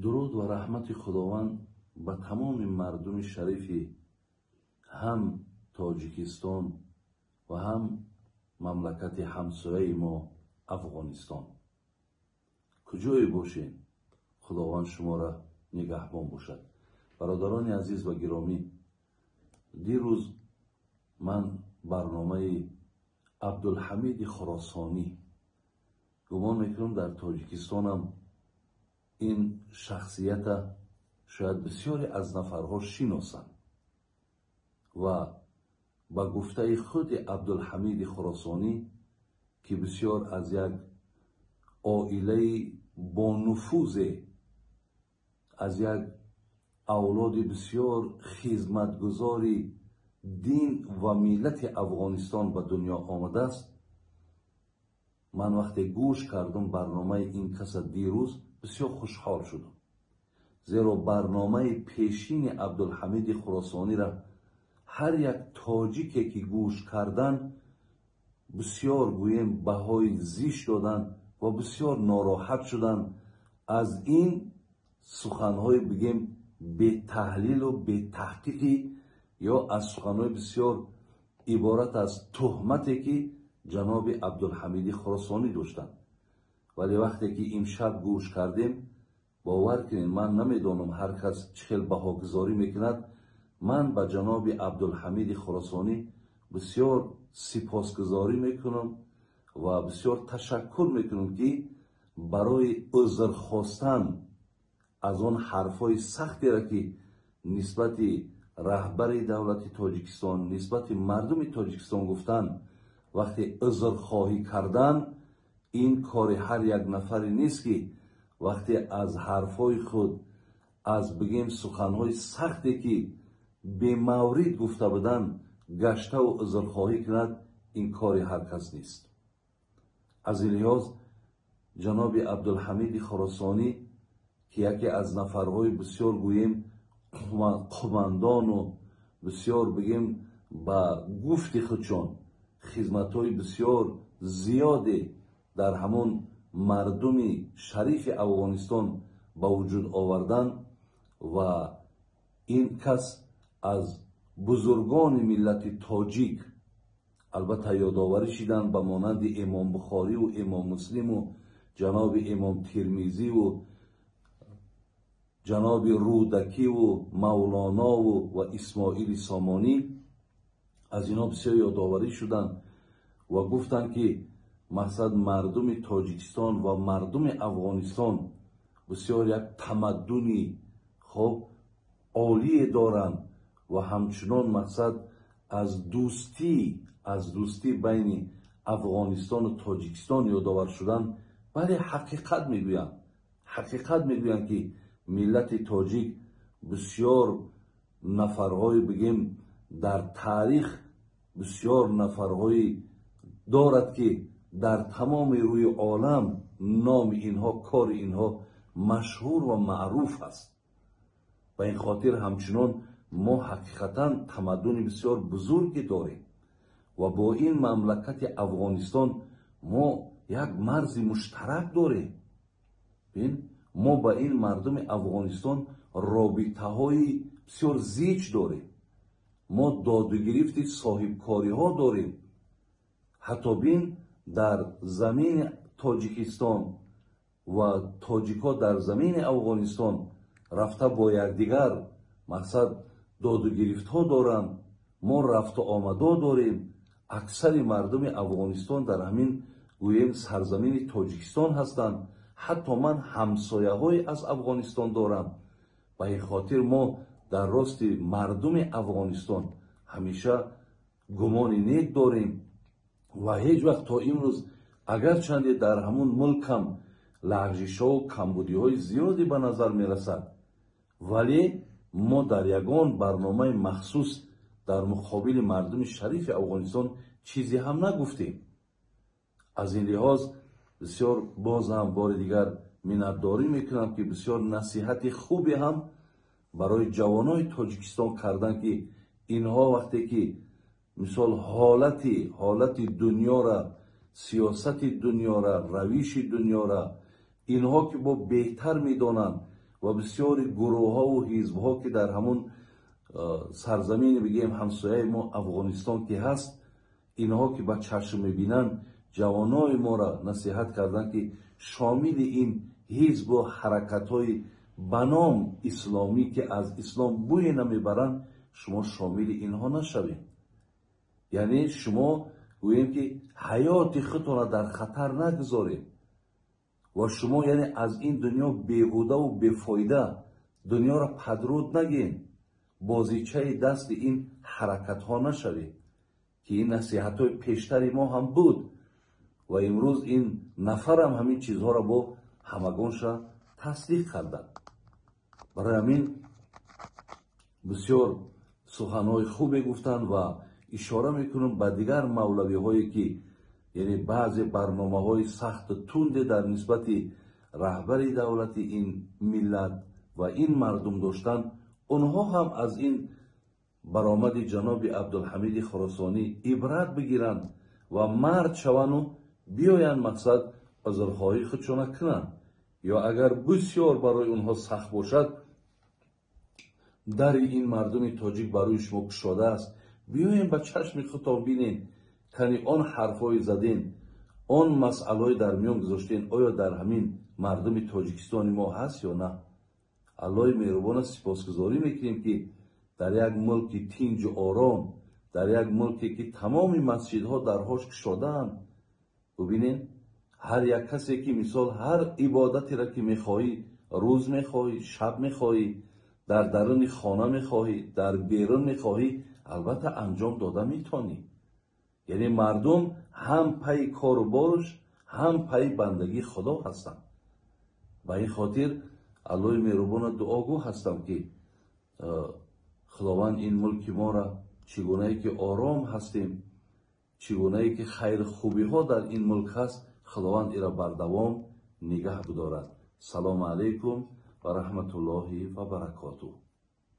Дуруд ва раҳмати Худованд ба тамоми мардуми шарифи ҳам Тоҷикистон ва ҳам мамлакати ҳамсояи мо Афғонистон. Куҷое бошед, Худованд шуморо нигаҳбон бошад. Бародарони азиз ва гиромӣ, дирӯз ман барномаи Абдулҳамиди Хуросонӣ, гумон мекунам, дар Тоҷикистонам ин шахсията шояд бисёре аз нафарҳо шиносанд ва ба гуфтаи худи Абдулҳамиди Хуросонӣ, ки бисёр аз як оилаи бонуфузе, аз як авлоди бисёр хизматгузори дин ва миллати Афғонистон ба дунё омадааст. Ман вақте гӯш кардам барномаи ин каса дирӯз, бисёр хушҳол шудам, зеро барномаи пешини Абдулҳамиди Хуросониро ҳар як тоҷике ки гӯш кардан, бисёр, гӯем, баҳои зишт доданд ва бисёр нороҳат шуданд аз ин суханҳои, бигем, бетаҳлилу бетаҳқиқӣ ё аз суханҳои бисёр иборат аз туҳмате, ки ҷаноби Абдулҳамиди Хуросонӣ доштанд. Вале вақте ки имшаб гӯш кардем, бовар кунед, ман намедонам, ҳар кас чӣ хел баҳогузорӣ мекунад, ман ба ҷаноби Абдулҳамиди Хуросонӣ бисёр сипосгузорӣ мекунам ва бисёр ташаккур мекунам, ки барои узр хостан аз он ҳарфҳои сахтеро, ки нисбати раҳбари давлати Тоҷикистон, нисбати мардуми Тоҷикистон гуфтан, вақте узрхоҳӣ кардан, ин кори ҳар як нафаре нест, ки вақте аз ҳарфҳои худ, аз, бигем, суханҳои сахте, ки бемаврид гуфта буданд, гаштаву узрхоҳӣ кунад, ин кори ҳар кас нест. Аз ин лиҳоз ҷаноби Абдулҳамиди Хуросонӣ, ки яке аз нафарҳои бисёр, гӯем, қумандону бисёр, бигем, ба гуфти худшон хизматҳои бисёр зиёде дар ҳамон мардуми шарифи Афғонистон ба вуҷуд овардан ва ин кас аз бузургони миллати тоҷик албатта ёдоварӣ шиданд, ба монанди Имом Бухориву Имом Муслиму ҷаноби Имом Термизиву ҷаноби Рӯдакиву Мавлонову ва Исмоили Сомонӣ, аз инҳо бисёр ёдоварӣ шуданд ва гуфтанд, ки мақсад мардуми Тоҷикистон ва мардуми Афғонистон бисёр як тамаддуни хоб олие доранд ва ҳамчунон мақсад аз дӯстӣ байни Афғонистону Тоҷикистон ёдовар шуданд. Бале, ҳақиқат мегӯянд, ҳақиқат мегӯянд, ки миллати тоҷик бисёр нафарҳои, бигем, дар таърих бисёр нафарҳои дорад, ки дар тамоми рӯи олам номи инҳо, кори инҳо машҳур ва маъруф аст. Ба ин хотир ҳамчунон мо ҳақиқатан тамаддуни бисёр бузурге дорем ва бо ин мамлакати Афғонистон мо як марзи муштарак дорем. Бин, мо ба ин мардуми Афғонистон робитаҳои бисёр зич дорем, мо додугирифти соҳибкориҳо дорем. Ҳатто бин, дар замини Тоҷикистон ва тоҷикҳо дар замини Афғонистон рафта бо якдигар, мақсад, додугирифтҳо доранд, мо рафту омадҳо дорем. Аксари мардуми Афғонистон дар ҳамин, гӯем, сарзамини Тоҷикистон ҳастанд. Ҳатто ман ҳамсояҳое аз Афғонистон дорам. Ба ин хотир мо дар рости мардуми Афғонистон ҳамеша гумони нек дорем ва ҳеҷ вақт то имрӯз, агарчанде дар ҳамун мулкам лағжишҳову камбудиҳои зиёде ба назар мерасад, вале мо дар ягон барномаи махсус дар муқобили мардуми шарифи Афғонистон чизе ҳам нагуфтем. Аз ин лиҳоз бисёр боз ҳам бори дигар миннатдорӣ мекунам, ки бисёр насиҳати хубе ҳам барои ҷавонони Тоҷикистон карданд, ки инҳо вақте ки, мисол, ҳолати дунёра, сиёсати дунёра, равиши дунёра инҳо ки бо беҳтар медонанд. ва бисёри гурӯҳҳову ҳизбҳо, ки дар ҳамун сарзамини, бигем, ҳамсояи мо Афғонистон ки ҳаст, инҳо ки ба чашм мебинанд, ҷавонои моро насиҳат карданд, ки шомили ин ҳизбу ҳаракатҳои ба ном исломӣ, ки аз ислом бӯе намебаранд, шумо шомили инҳо нашавед. Яъне шумо, гӯем ки, ҳаёти худтонро дар хатар нагузоред ва шумо, яъне, аз ин дунё беҳудаву бефоида дунёро падруд нагин, бозичаи дасти ин ҳаракатҳо нашавед, ки ин насиҳатҳои пештари мо ҳам буд. Ва имрӯз ин нафарам ҳамин чизҳоро бо ҳамагонша тасдиқ карданд. Барои ҳамин бисёр суханҳои хубе гуфтанд. Ва ишора мекунам ба дигар мавлавиҳое, ки, яъне, баъзе барномаҳои сахту тунде дар нисбати раҳбари давлати ин миллат ва ин мардум доштанд, онҳо ҳам аз ин баромади ҷаноби Абдулҳамиди Хуросонӣ ибрат бигиранд ва мард шаванду биёянд, мақсад, узрхоҳии худшона кунанд. Ё агар бисёр барои онҳо сахт бошад, дари ин мардуми тоҷик барои шумо кушодааст. Биёем, ба чашми худтон бинен, кани он ҳарфҳои заден, он масъалаҳои дар миён гузоштен, оё дар ҳамин мардуми Тоҷикистони мо ҳаст ё на. Аллоҳи меҳрубона сипосгузорӣ мекунем, ки дар як мулки тинҷу ором, дар як мулке ки тамоми масҷидҳо дарҳош кушодаанд, бубинед, ҳар як касе ки, мисол, ҳар ибодатеро ки мехоҳӣ, рӯз мехоҳӣ, шаб мехоҳӣ, дар даруни хона мехоҳӣ, дар берун мехоҳӣ, албатта, анҷом дода метавонӣ. Яъне мардум ҳам пайи кору боруш, ҳам пайи бандагии Худо ҳастанд. Ба ин хотир Аллоҳи меҳрубона дуогӯ ҳастам, ки Худованд ин мулки моро, чӣ гунае ки ором ҳастем, чӣ гунае ки хайру хубиҳо дар ин мулк ҳаст, Худованд иро бардавом нигаҳ бидорад. Салому алайкум ва раҳматуллоҳи ва баракотуҳ.